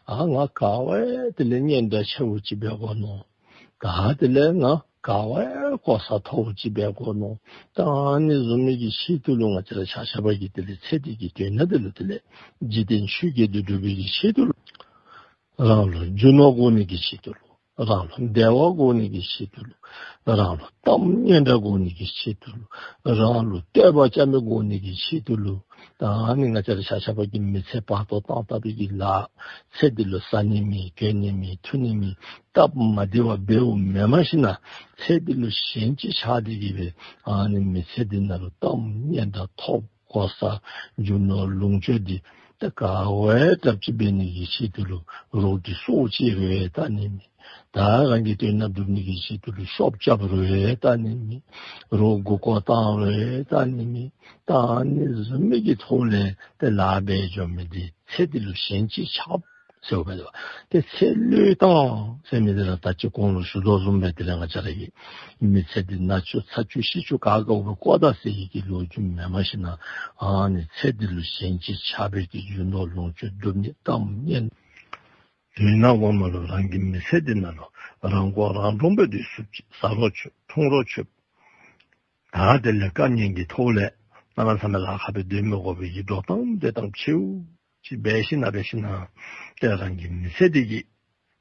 ཨ་ང་ག་བ་དེ་ལས་སྙན་གྲགས་ཆེཝ་ཅིག་འབད་དགོ་མནོ། ད་དེ་ལས་ང་ག་བ་གོ་ས་མཐོཝ་ཅིག་འབད་དགོ་མནོ། ད་ཨ་ནི་བཟུམ་མའི་གི་ཆེད་དུ་ལུ་ང་བཅས་ར་ཆ་ཁྱབ་ཀྱིས་དེ་ལས་ཚེ་འདི་གི་དོན་དེ་ལུ་དེ་ལས་འཇིག་རྟེན་ཆོས་བརྒྱད་དུ་སྒྲུབ་པའི་གི་ཆེད་དུ་ལུ་རང་ལུ་རྒྱུ་ནོར་དགོ་ནི་གི་ཆེད་དུ་ལུ་རང་ལུ་བདེ་བ་དགོ་ནི་གི་ཆེད་དུ་ལུ་རང་ལུ་གཏམ་སྙན་གྲགས་དགོ་ནི་གི་ཆེད་དུ་ལུ་རང་ལུ་བསྟོད་པ་རྐྱབ་མི་དགོ་ནི་གི་ཆེད་དུ་ལུ་ད་ཨ་ནི་ང་བཅས་ར་ཆ་ཁྱབ་ཀྱིས་མི་ཚེ་བར་དོ་བཏང་བཏང་པའི་གི་ལཱ་ཚེ་འདི་ལུ་བཟའ་ནི་མེད་གྱོན་ནི་མེད་འཐུང་ནི་མེད་སྟབས་མ་བདེཝ་འབདཝ་མེནམ་ཞིནམ་ཚེ་འདི་ལུ་ཞེན་ཅིག་ཆགས་ཏེ་གི་སྦེ་ཨ་ནི་མི་ཚེ་འདི་ནང་ལུ་གཏམ་སྙན་གྲགས་ཐོབ་གོ་ས་རྒྱུ་ནོར་ལོངས་སྤྱོད་འདི་ད་ག་བ་དྲགཔ་ཅིག་འབད་ནི་གི་ཆེད་དུ་ལུ་རོགས་ཀྱི་སྲོག་བཅད་རུང་ཡང་བལྟ་ནི་མེད། ད་རང་གི་དོན་དག་སྒྲུབ་ནི་གི་ཆེད་དུ་ལུ་ཤོབ་རྐྱབ་རུང་ཡང་བལྟ་ནི་མེད། རོགས་མགུ་སྐོར་བཏང་རུང་ཡང་བལྟ་ནི་མེད། ད་ཨ་ནི་བཟུམ་མའི་གི་ཐོག་ལས་ཏེ་ལཱ་འབད་འགྱོ་མི་འདི་ ཚེ་འདི་ལུ་ཞེན་ཅིང་ཆགས་ཟེརཝ་མས་ལགས། ཏེ་ཚེ་བློས་བཏང་ཟེར་མི་འདི་ར་ད་ཅི་གོང་ལུ་ཞུ་དོ་བཟུམ་སྦེ་དེ་ལས་ང་བཅས་ར་གི་མི་ཚེ་འདི་ན་བཅུག་ཚ་བཅུག་ཤི་བཅུག་ག་དགའཝ་སྦེ་བཀོ་ད་ཟེར་བའི་གི་ལོ་རྒྱུས་མེན། མ་གཞི་ན་ཨ་ནི་ཚེ་འདི་ལུ་ཞེན་ཅིང་ཆགས་པའི་གི་རྒྱུ་ནོར་ལོངས་སྤྱོད་སྒྲུབ་ནི་གཏམ་སྙན། དོན་ངོ་མ་ལུ་རང་གི་མི་ཚེ་འདི་ནང་ལུ་རང་མགོ་རང་འདྲོངས་སྦེ་སྡོད་ཚུགསཔ་ཅིག། ཟ་རུང་ཆོག་འཐུང་རུང་ཆོག། ད་དེ་ལས་དཀའ་ངལ་གྱི་ཐོག་ལས་གནམ་མེད་ས་མེད་ལཱ་ཁག་སྦེ་སྡོད་མི་དགོ་པའི་གི་འགྲོ་སྟངས་སྡོད་སྟངས་ཆེཝ་ཅིག་འབད་ཞིན་ན་འབད་ཞིན་ན་ཏེ་རང་གི་མི་ཚེ་འདི་གིས་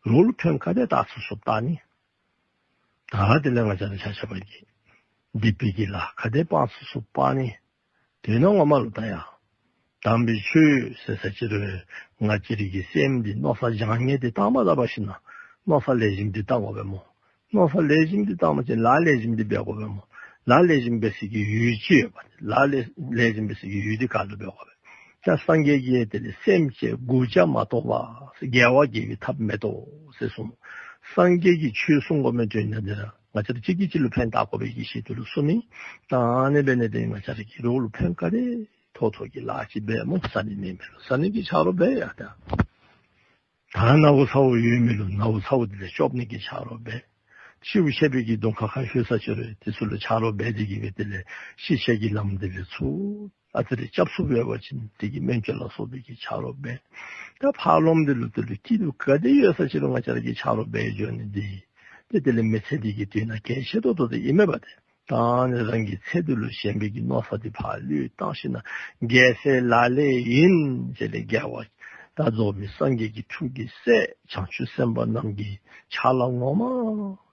རོགས་ལུ་ཕན་ག་དེ་བཏགས་ཚུགས་ཚུགས་བཏགས་ནི། ད་དེ་ལས་ང་བཅས་ར་ཆ་ཁྱབ་ཀྱིས་སྡིག་པའི་གི་ལཱ་ག་དེ་སྤང་ཚུགས་ཚུགས་སྤང་ནི། དོན་ངོ་མ་ལུ་ད་ཡང་དམ་པའི་ཆོས་ཟེར་ས་ཅིག་རུང་ང་བཅས་རའི་གི་སེམས་འདི་མནོ་བསམ་བྱང་ཉེས་འདི་བཏང་མ་ད་འབད་ཞིན་ན་མནོ་བསམ་ལེགས་ཤོམ་འདི་བཏང་དགོ་པས་སྨོ། མནོ་བསམ་ལེགས་ཤོམ་འདི་བཏང་པ་ཅིན་ལཱ་ལེགས་ཤོམ་འདི་འབད་དགོ་པས་སྨོ། ལཱ་ལེགས་ཤོམ་འབད་སའི་གི་ཡུལ་ཅིག་ཡོད་པ། ལཱ་ལེགས་ལེགས་ཤོམ་འབད་སའི་གི་ཡུལ་འདི་ག་ལུ་འབད་དགོ་པས། ད་སངས་རྒྱས་ཀྱིས་དེ་ལས་སེམས་ཅན་མགུ་བྱ་མ་གཏོགས་པ་རྒྱལ་བ་དགེ་བའི་ཐབས་མེད་དོ་ཟེར་གསུངས། སངས་རྒྱས་ཀྱིས་ཆོས་གསུང་དགོ་མི་དོན་དག་འདི་ར་ང་བཅས་ར་གཅིག་གིས་གཅིག་ལུ་ཕན་བཏགས་དགོ་པའི་གི་ཆེད་དུ་ལུ་གསུངས་མི། ད་ཨ་ནི་འབད་ནི་འདི་ང་བཅས་ར་གིས་རོགས་ལུ་ཕན་ག་དེ་ཐོགས་ཐོགས་ཀྱི་ལཱ་ཅིག་འབད་སྨོ། བཟའ་ནི་མེད་མི་ལུ་བཟའ་ནི་གི་ཆ་རོགས་འབད་ཡ། ད་ད་ན་བོ་ཚ་བོ་ཡོད་མི་ལུ་ན་བོ་ཚ་བོ་འདི་ལས་སྐྱོབ་ནི་གི་ཆ་རོགས་འབད། ཤིཝ་ཤི་བའི་གི་གདོང་ཁ་ཁར་ལྷོད་ས་ཅིག་རུང་དེ་ཚུ་ལུ་ཆ་རོགས་འབད་དེ་གིས་སྦེ་དེ་ལས་ཤི་ཆད་ཀྱི་ལམ་འདི་ལས་ཚུར་ཨ་ཙི་རེ་སྐྱབས་ཚུགསཔ་ཡོད་པ་ཅིན་དེ་གི་སྨན་བཅོས་ལ་སོགས་པའི་གི་ཆ་རོགས་འབད། ད་ཕར་ལོགམ་འདི་ལུ་དེ་ལུ་སྐྱིད་སྡུག་ག་དེ་ཡོད་ས་ཅིག་རུང་ང་བཅས་ར་གིས་ཆ་རོགས་འབད་འགྱོ་ནི་འདི་ཏེ་དེ་ལས་མི་ཚེ་འདི་གི་དོན་ན་གལ་ཆེ་ཏོག་ཏོ་འདི་ཨིན་མས་པ། ཏེ་ད་ནི་རང་གི་ཚེ་འདི་ལུ་ཞེན་པའི་གི་མནོ་བསམ་འདི་ཕར་བློས་བཏང་ཞིན་ན་རྒྱལ་སྲས་ལག་ལེན་ཡིན་ཟེར་ཏེ་རྒྱལ་བ་ད་རྫོགས་པའི་སངས་རྒྱས་ཀྱི་ཐུགས་ཀྱི་སྲས་བྱང་ཆུབ་སེམས་དཔའ་རྣམས་ཀྱི་ཕྱག་ལཱ་ངོ་མ་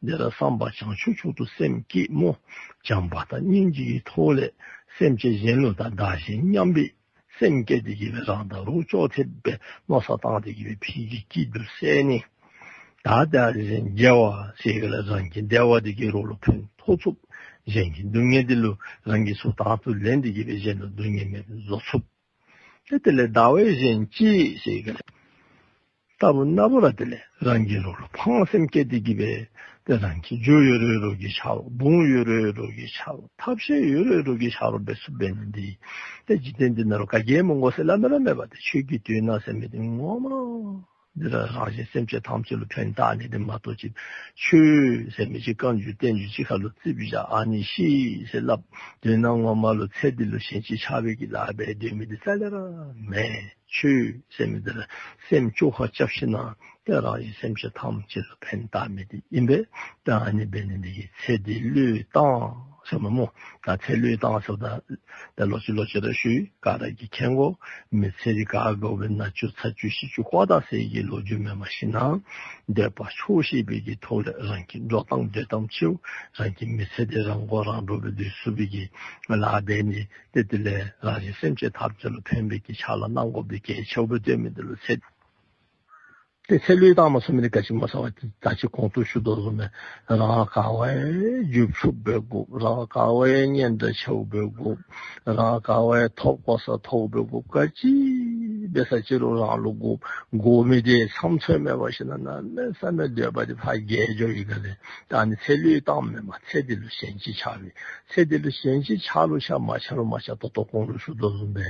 འདི་ར་བསམ་པ་བྱང་ཆུབ་མཆོག་ཏུ་སེམས་བསྐྱེད་སྨོ། བྱམས་པ་དང་སྙིང་རྗེ་གི་ཐོག་ལས་སེམས་ཅན་གཞན་ལུ་ད་བདག་གཞན་མཉམ་པའི་སེམས་བསྐྱེད་དེ་གིས་སྦེ་རང་དང་རོགས་ཅོག་འཐདཔ་སྦེ་མནོ་བསམ་བཏང་སྟེ་གིས་སྦེ་ཕ་གི་སྐྱིད་སྡུག་བསལ་ནི། ད་ད་གཞན་དགེ་བ་ཟེར་ག་ལས་རང་གི་བདེ་བ་འདི་གིས་རོགས་ལུ་ཕན་ཐོགས་ཚུགསཔ། གཞན་གྱི་སྡུག་བསྔལ་འདི་ལུ་རང་གིས་ཚུར་དང་དུ་ལེན་ཏེ་གིས་སྦེ་གཞན་ལུ་སྡུག་བསྔལ་མེདཔ་བཟོ་ཚུགསཔ། ཏེ་དེ་ལས་ད་བའི་གཞན་གཅེས་ཟེར་ག་ལས་ལྟ་བུ་ན་བུ་ར་དེ་ལས་རང་གིས་རོགས་ལུ་ཕངས་སེམས་བསྐྱེད་དེ་གིས་སྦེ་ཏེ་རང་གི་རྒྱུ་ཡོད་རུང་རོགས་ཀྱི་ཆ་རོགས། འབུམ་ཡོད་རུང་རོགས་ཀྱི་ཆ་རོགས། ཐབས་ཤེས་ཡོད་རུང་རོགས་ཀྱི་ཆ་རོགས་འབད་ཚུགསཔ་འབད་ནི་འདི་ཏེ་འཇིག་རྟེན་འདི་ནང་ལུ་ག་གིས་མི་དགོ་ཟེར་སླབ་མི་ར་མེད་པ། ཏེ་ཆོས་ཀྱི་དོན་ཟེར་མི་འདི་ངོ་མ་འདི་ར་རང་གཞན་སེམས་ཅན་ཐམས་ཅད་ལུ་ཕན་བཏགས་ནི་འདི་མ་གཏོགས་ཅིག་ཆོས་ཟེར་མི་ཅིག་བཀའ་འགྱུར་བསྟན་འགྱུར་ཅིག་ཁར་ལུ་རྩིགཔ་བཞག་ཨ་ནི་ཤེས་ཟེར་སླབ། དོན་ངོ་མ་ལུ་ཚེ་འདི་ལུ་ཞེན་ཅིང་ཆགས་པའི་གི་ལཱ་འབད་སྡོད་མི་འདི་རྩ་ལས་ར་མེན། ཆོས་ཟེར་མི་འདི་ར་སེམས་བཅོས་ཁ་རྐྱབ་ཞིན་ན་ཏེ་རང་གཞན་སེམས་ཅན་ཐམས་ཅད་ལུ་ཕན་བཏགས་མི་འདི་ཨིན་པས། ད་ཨ་ནི་འབད་ནི་འདི་གིས་ཚེ་འདི་བློས་བཏང་ཟེརཝ་མས་སྨོ། ད་ཚེ་བློས་བཏང་ཟེརཝ་ད་ད་ལོག་ཅི་ལོག་ཅི་ར་ཞུ་ཡི། ག་ར་གིས་མཁྱེན་དགོ། མི་ཚེ་འདི་ག་དགོ་པའི་ན་བཅུག་ཚ་བཅུག་ཤི་བཅུག་བཀོ་ད་ཟེར་གྱི་ལོ་རྒྱུས་མེན། མ་གཞི་ན་འདོད་པ་ཆོག་ཤེས་པའི་གི་ཐོག་ལས་རང་གི་འགྲོ་སྟངས་སྡོད་སྟངས་ཆེཝ་རང་གི་མི་ཚེ་འདི་རང་མགོ་རང་འདྲོངས་སྦེ་སྡོད་ཚུགས་པའི་གི་ལཱ་འབད་ནི། ཏེ་དེ་ལས་རང་གཞན་སེམས་ཅན་ཐམས་ཅད་ལུ་ཕན་པའི་གི་ཕྱག་ལཱ་གནང་དགོཔ་འདི་གལ་ཆེཝ་སྦེ་སྟོན་མི་འདི་ལུ་ཚེ་ཏེ་ཚེ་བློས་བཏང་མ་ཚུགས་མི་འདི་ག་ཅི་སྨོ་ཟེར་བ་ཅིན་ད་ཅི་གོང་དུ་ཞུ་དོ་བཟུམ་སྦེ་རང་ག་བ་ཡང་རྒྱུ་ཕྱུགཔོ་སྦེ་དགོཔ། རང་ག་བ་ཡང་སྙན་གྲགས་ཆེཝ་སྦེ་དགོཔ། རང་ག་བ་ཡང་ཐོབ་གོ་ས་ཐོབ་སྦེ་དགོཔ། ག་ཅི་འབད་ས་ཅིག་རུང་རང་ལུ་དགོཔ། དགོ་མི་འདི་ཚམ་ཚོད་མེད་པར་ཞིན་ན་གནམ་མེད་ས་མེད་འདོད་པ་འདི་ཕར་རྒྱས་འགྱོ་ཡི་ག་ལས། ད་ཨ་ནི་ཚེ་བློས་བཏངམ་མེན་པར་ཚེ་འདི་ལུ་ཞེན་ཅིང་ཆགས་པའི། ཚེ་འདི་ལུ་ཞེན་ཅིང་ཆགས་རུང་ཆགས་མ་ཆགས་རུང་མ་ཆགས་ད་ལྟོ་གོང་ལུ་ཞུ་དོ་བཟུམ་སྦེ་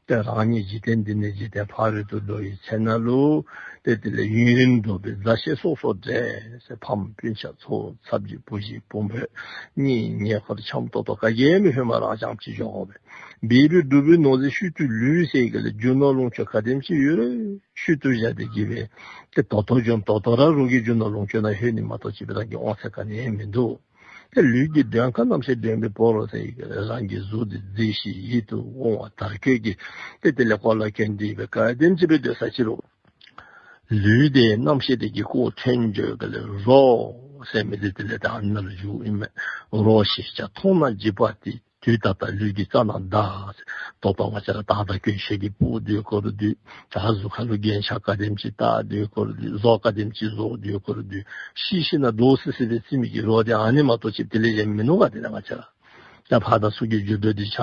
ཏེ་རང་ཉིད་འཇིག་རྟེན་འདི་ནས་འཇིག་རྟེན་ཕ་རོལ་ཏུ་འགྲོ་བའི་ཚེ་ན་ལུ་ཏེ་དེ་ལས་ཡུན་རིང་འགྲོགས་པའི་མཛའ་བཤེས་སོ་སོར་འབྲལ་ཟེར། ཕམ་སྤུན་ཆ་ཚ་བོ་ཚ་བྱི་བུ་བྱི་བུམོ་བུ་གཉེན་ཉེ་འཁོར་འཆམ་ཏོག་ཏོ་ག་གིས་མི་ཕན་པར་རང་རྐྱངམ་ཅིག་འགྱོ་དགོ་པས། འབད་པས་སྒྲུབ་པའི་ནོར་རྫས་ཤུལ་དུ་ལུས་ཟེར་ག་ལས་རྒྱུ་ནོར་ལོངས་སྤྱོད་ག་དེམ་ཅིག་ཡོད་རུང་ཤུལ་དུ་བཞག་སྟེ་གིས་སྦེ་ཏེ་ད་ལྟོ་འགྱོ་ད་ལྟོ་ར་རོགས་ཀྱི་རྒྱུ་ནོར་ལོངས་སྤྱོད་ནང་ལྷོད་ནི་མ་གཏོགས་ཅིག་སྦེ་རང་གི་དབང་ཚད་ག་ནི་ཡང་མིན་འདུག། ཏེ་ལུས་ཀྱི་མགྲོན་ཁང་རྣམ་ཤེས་མགྲོན་པོའི་བོར་ཟེར་ཡི་ག་ལས་རང་གི་གཟུགས་འདི་མཛེས་ཤིང་ཡིད་དུ་འོང་བ་དར་གོས་ཀྱིས་ཏེ་དེ་ལས་གོ་ལ་གྱོན་ཏེ་སྦེ་ག་དེམ་ཅིག་སྦེ་སྡོད་ས་ཅིག་རུང་ལུས་འདི་རྣམ་ཤེས་འདི་གི་སྐོར་ཐོན་འགྱོ་ཡི་ག་ལས་རོ་ཟེར་མི་འདི་དེ་ལས་ད་ཨ་ནཱ་ལུ་འཇུག་ཨིན་མས། རོ་ཞེས་བྱ་མཐོང་ན་འཇིགས་པ་སྟེ། དུས་ད་ལྟ་ལུས་ཀྱི་རྩ་ནང་བདའ། ད་ལྟོ་ང་བཅས་ར་དར་དར་གོས་ཤེས་ཀྱི་སྤུ་གུ་སྡོད་དགོ་རུང་སྡོད། ད་གཟུགས་ཁ་ལུ་རྒྱན་ཆ་ག་དེམ་ཅིག་བཏགས་སྡོད་དགོ་རུང་སྡོད། བཟོ་ག་དེམ་ཅིག་བཟོ་སྡོད་དགོ་རུང་སྡོད། ཤི་ཞིན་ན་འདྲོག་སི་སི་སྦེ་རྩི་མི་གི་རོ་འདི་ཨ་ནི་མ་གཏོགས་ཅིག་དེ་ལས་གཞན་མིན་ནུག་ག། དེ་ལས་ང་བཅས་ར་ ད་ཕར་དང་ཚུར་གྱི་འགྱུར་ལྡོག་འདི་ཆ་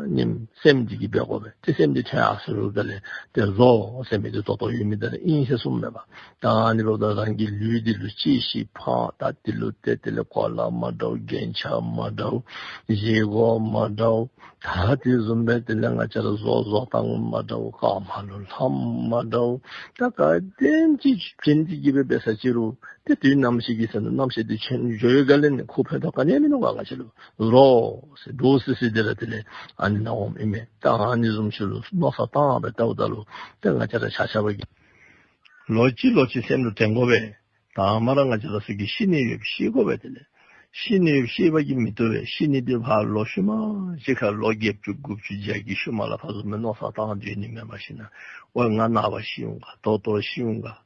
མཉམ་སེམས་འདི་གིས་འབད་དགོ་པས། ཏེ་སེམས་འདི་ཐོན་ཡར་སོ་རུང་དེ་ལས་ཏེ་རོ་ཟེར་མི་འདི་ཏོག་ཏོ་ཡོད་མི་འདི་ར་ཨིན་ཟེར་གསུངམ་མས་པ། ད་ཨ་ནི་འབདཝ་ད་རང་གི་ལུས་འདི་ལུ་གཅེས་ཤིང་ཕངས། ད་འདི་ལུ་ཏེ་དེ་ལས་གོ་ལ་མ་འདྲཝ་རྒྱན་ཆ་མ་འདྲཝ་བཞེས་སྒོ་མ་འདྲཝ་ད་དེ་བཟུམ་སྦེ་དེ་ལས་ང་བཅས་ར་བཟོ་བཟོ་ཐངས་མ་འདྲཝ་རྐངམ་ལུ་ལྷམ་མ་འདྲཝ་ད་ག་དེམ་ཅིག་བྱིན་ཏེ་གི་སྦེ་འབད་ས་ཅིག་རུང་ཏེ་དུས་ནམ་ཞིག་གི་ཚེ་ན་རྣམ་ཤེས་འདི་ཆེན་འགྱོ་ཡོད་ག་ལས་ནི་ཁོ་ཕན་ཐོགས་ག་ནི་ཡང་མིན་ནུག་ག། ང་བཅས་ལུ་རོ་ཟེར་འདྲོག་སི་སི་འདི་ར་དེ་ལས་ཨ་ནི་ནང་འོངམ་ཨིན་མས། ད་ཨ་ནི་བཟུམ་ཅིག་ལུ་མནོ་བསམ་བཏང་སྦེ་བལྟཝ་ད་ལུ་ཏེ་ང་བཅས་ར་ཆ་ཁྱབ་ཀྱིས་ལོག་ཅི་ལོག་ཅི་སེམས་ལུ་དྲན་དགོ་པས། དང་པ་ར་ང་བཅས་ར་ཚུ་གིས་ཤི་ནི་ཡོདཔ་ཤེས་དགོ་པས། དེ་ལས་ཤི་ནི་ཡོདཔ་ཤེས་པ་གིས་མི་བཏུབ་པས། ཤི་ནི་འདི་ཕར་ལོག་ཤུལ་མ་ཅིག་ཁར་ལོ་བརྒྱད་ཅུ་དགུ་བཅུ་བརྒྱ་གི་ཤུལ་མ་ལ་ཕར་བཟུམ་སྦེ་མནོ་བསམ་བཏང་སྡོད་ནི་མེན་པར་ཞིན་ན་ཨོ་ང་ནངས་པ་ཤི་འོང་ག། ད་ལྟོ་ཤི་འོང་ག།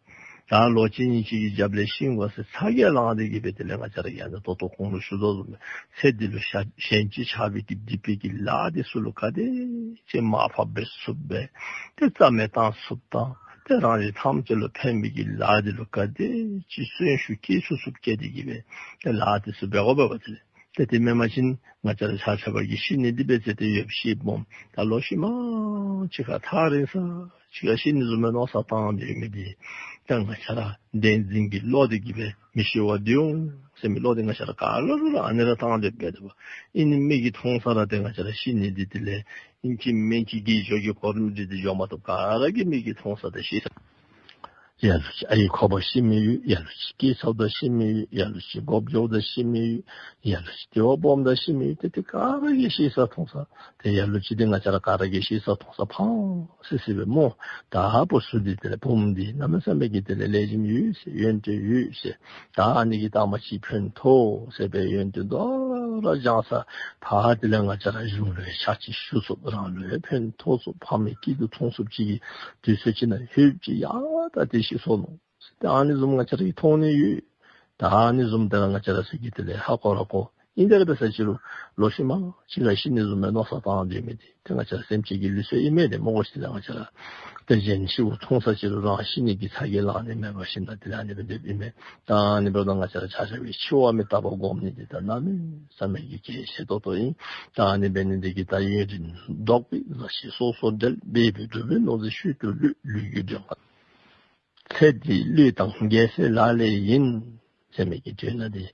ད་ལོ་གཅིག་གཉིས་ཅིག་གི་རྒྱབ་ལས་ཤི་འོང་ག་ཟེར་ཚ་གྱང་ལང་སྟེ་གི་སྦེ་དེ་ལས་ང་བཅས་ར་ཡང་ན་ད་ལྟོ་གོང་ལུ་ཞུ་དོ་བཟུམ་སྦེ་ཚེ་འདི་ལུ་ཤ་ཞེན་ཅིང་ཆགས་པའི་གི་སྡིག་པའི་གི་ལཱ་འདི་ཚུ་ལུ་ག་དེ་ཅིག་མར་ཕབ་འབད་ཚུགསཔ་སྦེ་ཏེ་རྩ་མེད་བཏང་ཚུགསཔ་དང་ཏེ་རང་རིགས་ཐམས་ཅད་ལུ་ཕན་པའི་གི་ལཱ་འདི་ལུ་ག་དེ་ཅིག་གསོན་ཤུགས་སྐྱེད་ཚུགས་ཚུགསཔ་བསྐྱེད་དེ་གི་སྦེ་ཏེ་ལཱ་འདི་ཚུ་འབད་དགོ་པས་པ། དེ་ལས་ཏེ་དེ་མེན་པ་ཅིན་ང་བཅས་ར་ཆ་ཁྱབ་ཀྱིས་ཤི་ནི་འདི་འབད་ཚེ་ཏེ་ཡོདཔ་ཤེས་སྦོམ་ད་ལོག་ཤུལ་མ་ཅིག་ཁར་ཐག་རིང་ས་ཅིག་ཁར་ཤི་ནི་བཟུམ་སྦེ་མནོ་བསམ་བཏང་སྡོད་མི་འདི་ད་ང་བཅས་ར་བདེན་འཛིན་གྱི་བློ་འདི་གིས་སྦེ་མི་ཤི་བར་སྡོད་འོང་ཟེར་མི་བློ་འདི་ང་བཅས་ར་ག་ལུ་རུང་ར་ཨ་ནི་ར་བཏང་སྡོད་འབད་དོ་བ། ཨིན་ནི་མིག་གིས་མཐོང་ས་ར་ཏེ་ང་བཅས་ར་ཤི་ནི་འདི་དེ་ལས་ཨིན་ཅི་མིན་ཅི་གི་འགྱོ་གི་གོ་རིམ་འདི་ཏེ་འགྱོ་མ་བཏུབ། ག་ར་གིས་མིག་གིས་མཐོང་ས་ཏེ་ཤེས་ས། ལ་ལུ་ཅིག་ཨའི་ཁོག་པར་ཤི་མི་ཡོད། ལ་ལུ་ཅིག་སྐྱེས་ཚརཝ་ད་ཤི་མི་ཡོད། ལ་ལུ་ཅིག་དགོཔ་འགྱོཝ་ད་ཤི་མི་ཡོད། ལ་ལུ་ཅིག་དེ་བ་སྦོམ་ད་ཤི་མི་ཡོད། ཏེ་དེ་ག་ར་གིས་ཤེས་ས་མཐོང་ས། ཏེ་ལ་ལུ་ཅིག་འདི་ང་བཅས་ར་ག་ར་གིས་ཤེས་ས་མཐོང་ས་ཕངས་སི་སི་སྦེ་སྨོ། ད་བུ་ཚུ་འདི་དེ་ལས་བུམོ་འདི་གནམ་མེད་ས་མེད་ཀྱི་དེ་ལས་ལེགས་ཤོམ་ཡོད་ཟེར་ཡོན་ཏན་ཡོད་ཟེར། ད་ཨ་ནི་གི་ལྟག་མ་ཅིག་ཕན་ཐོགས་ཟེར་སྦེ་ཡོན་ཏན་དོ་ར་སྦྱང་ས་ཕར་དེ་ལས་ང་བཅས་ར་གཞུང་ལུ་ཕྱག་ཕྱིད་ཞུ་ཚུགསཔ་རང་ལུ་ཕན་ཐོགས་ཚུགསཔ་ཕ་མའི་སྐྱིད་སྡུག་མཐོང་ཚུགསཔ་ཅིག་གི་དུས་ཚོད་ཅིག་ནང་ལྷོདཔ་ཅིག་ཡ་ད་དེ་ཤི་སོ་ནུག་ཟེར་ཏེ་ཨ་ནི་བཟུམ་ང་བཅས་ར་གིས་མཐོང་ནི་ཡོད། ད་ཨ་ནི་བཟུམ་དེ་ར་ང་བཅས་ར་ཚུ་གིས་དེ་ལས་ཧ་གོ་ར་གོ། ཨིན་དེ་ར་འབད་ས་ཅིག་རུང་ལོག་ཤུལ་མ་ཅིག་ཁར་ཤི་ནི་བཟུམ་སྦེ་མནོ་བསམ་བཏང་སྡོད་མི་འདི་ཏེ་ང་བཅས་ར་སེམས་ཅན་གྱི་ལུས་རྩལ་ཨིན་མས། དེ་སྨོ་གོ་ཤིག་ལགས། ང་བཅས་ར་ཏེ་གཞན་ཤིཝ་མཐོང་ས་ཅིག་རུང་རང་ཤི་ནི་གི་ཚ་གྱང་ལང་ནི་མེད་པར་ཞིན་ན་དེ་ལས་ཨ་ནི་སྦེ་སྡོདཔ་ཨིན་མས། ད་ཨ་ནི་འབདཝ་ད་ང་བཅས་ར་ཆ་ཁྱབ་ཀྱིས་འཆི་བ་མི་རྟག་པ་སྒོམ་ནི་འདི་ད་གནམ་མེད་ས་མེད་ཀྱི་གལ་ཆེ་ཏོག་ཏོ་ཨིན། ད་ཨ་ནི་འབད་ནི་འདི་གིས་ད་ཡུན་རིང་བཟློག་པའི་རེ་ཞིག་སོ་སོར་འབྲལ། འབད་པས་སྒྲུབ་པའི་ནོར་འཛིན་ཤུལ་དུ་ལུས། ལུས་ཀྱི་འདྲེན་པ་ཚེ་འདིའི་བློས་བཏང་རྒྱལ་སྲས་ལག་ལེན་ཡིན། ཟེར་མི་གི་དོན་དག་འདི་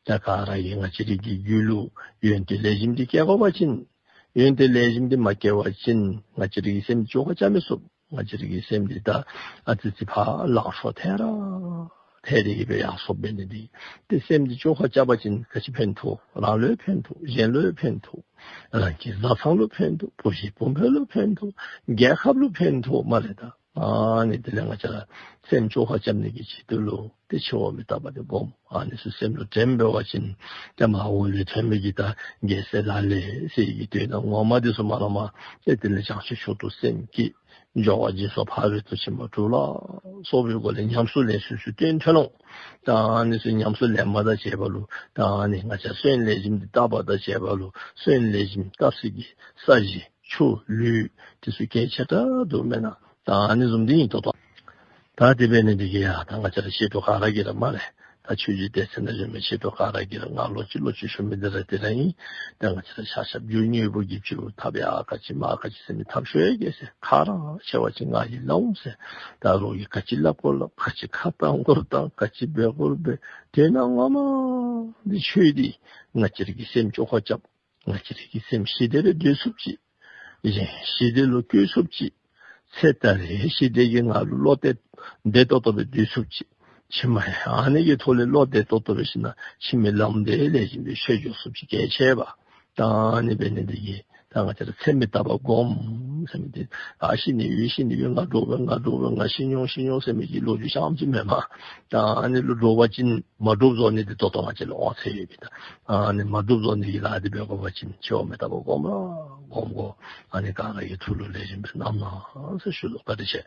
ད་ག་ར་གིས་ང་བཅས་རའི་གི་རྒྱུད་ལུ་ཡོན་ཏན་ལེགས་ཤོམ་འདི་སྐྱེ་དགོ་པ་ཅིན་ཡོན་ཏན་ལེགས་ཤོམ་འདི་མ་སྐྱེ་བ་ཅིན་ང་བཅས་རའི་གི་སེམས་བཅོས་ཁ་རྐྱབ་མི་ཚུགས། ང་བཅས་རའི་གི་སེམས་འདི་ད་ཨ་ཙི་ཙི་ཕར་ལང་ཤོར་ཐལ་ར་ཐལ་ཏེ་གི་སྦེ་ཡར་སོཔ་འབད་ནི་འདི་ཏེ་སེམས་འདི་བཅོས་ཁ་རྐྱབ་པ་ཅིན་ག་ཅི་ཕན་ཐོགས། རང་ལུ་ཡང་ཕན་ཐོགས། གཞན་ལུ་ཡང་ཕན་ཐོགས། རང་གི་བཟའ་ཚང་ལུ་ཕན་ཐོགས། བུ་གཞི་བུམོ་ལུ་ཕན་ཐོགས། རྒྱལ་ཁབ་ལུ་ཕན་ཐོགས་སྨ་རེ། ད་ཨ་ནི་དེ་ལས་ང་བཅས་ར་སེམས་བཅོས་ཁ་རྐྱབ་ནི་གི་ཆེད་དུ་ལུ་ཏེ་འཆི་བ་མི་རྟག་པ་འདི་སྒོམ། ཨ་ནི་ཚུ་སེམས་ལུ་དྲན་འབད་བ་ཅིན་ཏེ་མར་འོག་ལུ་ཐོན་མི་གི་ད་རྒྱལ་སྲས་ལག་ལེན་ཟེར་གི་དོན་དག་ངོ་མ་འདི་ཚུ་མ་ལང་མ་ཏེ་དེ་ལས་བྱང་ཆུབ་མཆོག་ཏུ་སེམས་བསྐྱེད། སྦྱོར་བ་སྦྱིན་སོགས་ཕ་རོལ་ཏུ་ཕྱིན་པ་དྲུག་ལ་སོགས་པའི་སྒོ་ལས་ཉམས་སུ་ལེན་ཚུལ་ཚུ་སྟོན་ཐོན་འོང་། ད་ཨ་ནི་ཚུ་ཉམས་སུ་ལེནམ་དང་བཅས་པ་ལུ་ད་ཨ་ནི་ང་བཅས་སོན་ལེགས་ཤོམ་འདི་བཏབ་པ་དང་བཅས་པ་ལུ་སོན་ལེགས་ཤོམ་བཏབ་ས་གི་ས་གཞི་ཆུ་ལུད་འདི་ཚུ་གལ་ཆེ་དྲགས་འདུག་མེན་ན། ད་ཨ་ནི་བཟུམ་འདི་ཨིན་ཏོག་ཏོ། ད་དེ་འབད་ནི་འདི་གིས་ཡ་ད་ང་བཅས་ར་ཆེ་འབྲིང་ག་ར་གིས་ར་སྨ་རེ། ད་ཆོས་རྗེ་སྡེ་སྲིད་ནང་བཞུགས་མི་ཆེ་འབྲིང་ག་ར་གིས་ར་ང་ལོག་ཅི་ལོག་ཅི་ཞུ་མི་འདི་ར་དེ་ར་ཨིན། ད་ང་བཅས་ར་ཆ་ཁྱབ་རྒྱུ་དངོས་པོ་གི་ཕྱིར་ཐབས་ཡར་ག་ཅི་མར་ག་ཅི་ཟེར་མི་ཐབས་ཤོར་ཡོད་གེ་ཟེར། ཁ་རང་ཆེ་བ་ཅིག་ང་གིས་སླབ་འོང་ཟེར། ད་རོགས་ཀྱིས་ག་ཅི་སླབ་དགོ་སླབ། ག་ཅི་ཁ་བཏང་དགོ་བཏང་། ག་ཅི་འབད་དགོ་འབད། དེ་ནང་ངོ་མ་འདི་ཆོས་འདི་ང་བཅས་ར་གི་སེམས་བཅོས་ཁ་རྐྱབ། ང་བཅས་ར་གི་སེམས་ཞི་བདེ་སྦེ་སྡོད་ཚུགསཔ་ཅིག། གཞན་ཞི་བདེ་ལུ་བཀོད་ཚུགསཔ་ཅིག། ཚེ་ད་རེས་ཞི་བདེ་གི་ངང་ལུ་བློ་གཏད་བདེ་ཏོག་ཏོ་སྦེ་སྡོད་ཚུགསཔ་ཅིག། ཕྱི་མ་ཡང་ཨ་ནི་གི་ཐོག་ལས་བློ་བདེ་ཏོག་ཏོ་སྦེ་ཞིན་ན་ཕྱི་མའི་ལམ་འདི་ལེགས་ཤོམ་སྦེ་ཆོད་འགྱོ་ཚུགསཔ་ཅིག་གལ་ཆེ་བས། ད་ཨ་ནི་འབད་ནི་འདི་གིས་ད་ང་བཅས་ར་ཚེ་མི་རྟག་པ་སྒོམ་ཟེར་མི་འདི་ཨ་ཤི་ནི་ཡོད་ཤི་ནི་ཡོད་ང་འདྲོག་པས་ང་འདྲོག་པས་ང་ཤི་འོང་ཤི་འོང་ཟེར་མི་གི་ལོ་རྒྱུས་རྐྱངམ་ཅིག་མེན་པར་ད་ཨ་ནི་ལུ་འདྲོག་པ་ཅིན་མ་འདྲོགཔ་བཟོ་ནི་འདི་ཏོག་ཏོ་ང་བཅས་ལུ་དབང་ཚད་ཡོད་པས། ད་ཨ་ནི་མ་འདྲོགཔ་བཟོ་ནི་གི་ལཱ་འདི་འབད་དགོ་པ་ཅིན་འཆི་བ་མི་རྟག་པ་སྒོམ་ར་སྒོམ་དགོ། ཨ་ནི་ག་ར་གི་ཐུགས་ལུ་ལེགས་ཤོམ་སྦེ་བསྣམ་གནང་ཟེར་ཞུ་དོ། བཀའ་དྲིན་ཆེ།